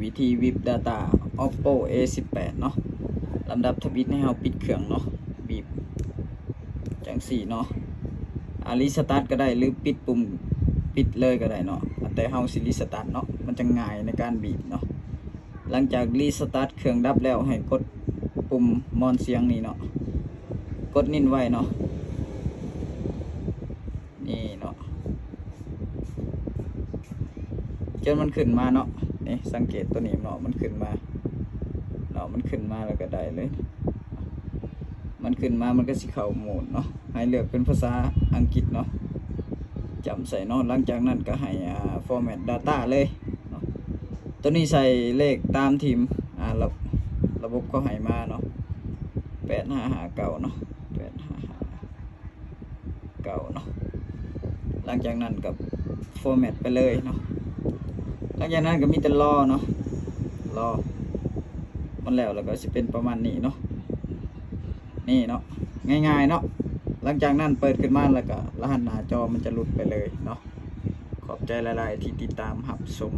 ວິທີ Vip Data Oppo A ສິບແປດເນາະ. ລຳດັບທຳອິດໃຫ້ເຮົາປິດເຄື່ອງເນາະ, ບີບຈັ່ງຊີ້ເນາະ. ອາ restart ກໍໄດ້ ຫຼື ປິດປຸ່ມ ປິດເລີຍກໍໄດ້ເນາະ, ແຕ່ເຮົາຊິ restart ເນາະ, ມັນຈະງ່າຍໃນການບີບເນາະ. ຫຼັງຈາກ restart ເຄື່ອງດັບແລ້ວ ໃຫ້ກົດປຸ່ມມອນສຽງນີ້ເນາະ, ກົດນິນໄວ້ເນາະ, ນີ້ເນາະ. ຈົນມັນຂຶ້ນມາເນາະ, ນີ້ສັງເກດໂຕນີ້ເນາະ, ມັນຂຶ້ນມາເນາະ, ມັນຂຶ້ນມາແລ້ວກໍໄດ້ເລີຍ. ມັນຂຶ້ນມາ ມັນກໍຊິເຂົ້າໂໝດເນາະ, ໃຫ້ເລືອກເປັນພາສາອັງກິດເນາະ, ຈຳໃສ່ເນາະ. ຫຼັງຈາກນັ້ນກໍໃຫ້ ອ່າ format data ເລີຍເນາະ. ໂຕນີ້ໃສ່ເລກຕາມທີ່ ອ່າ ລະ ລະບົບເຂົາໃຫ້ມາເນາະ, ແປດຫ້າຫ້າເກົ້າເນາະ, ແປດຫ້າຫ້າ ເກົ່າເນາະ. ຫຼັງຈາກນັ້ນກໍ format ໄປເລີຍເນາະ. ຫຼັງຈາກນັ້ນກໍມີແຕ່ລໍເນາະ, ລໍມັນແລ້ວ ແລ້ວກໍຊິເປັນປະມານນີ້ເນາະ, ນີ້ເນາະ, ງ່າຍໆເນາະ. ຫຼັງຈາກນັ້ນເປີດຂຶ້ນມາ ແລ້ວກໍລະຫັດໜ້າຈໍມັນຈະຫຼຸດໄປເລີຍເນາະ. ຂອບໃຈຫຼາຍໆທີ່ຕິດຕາມຮັບຊົມ.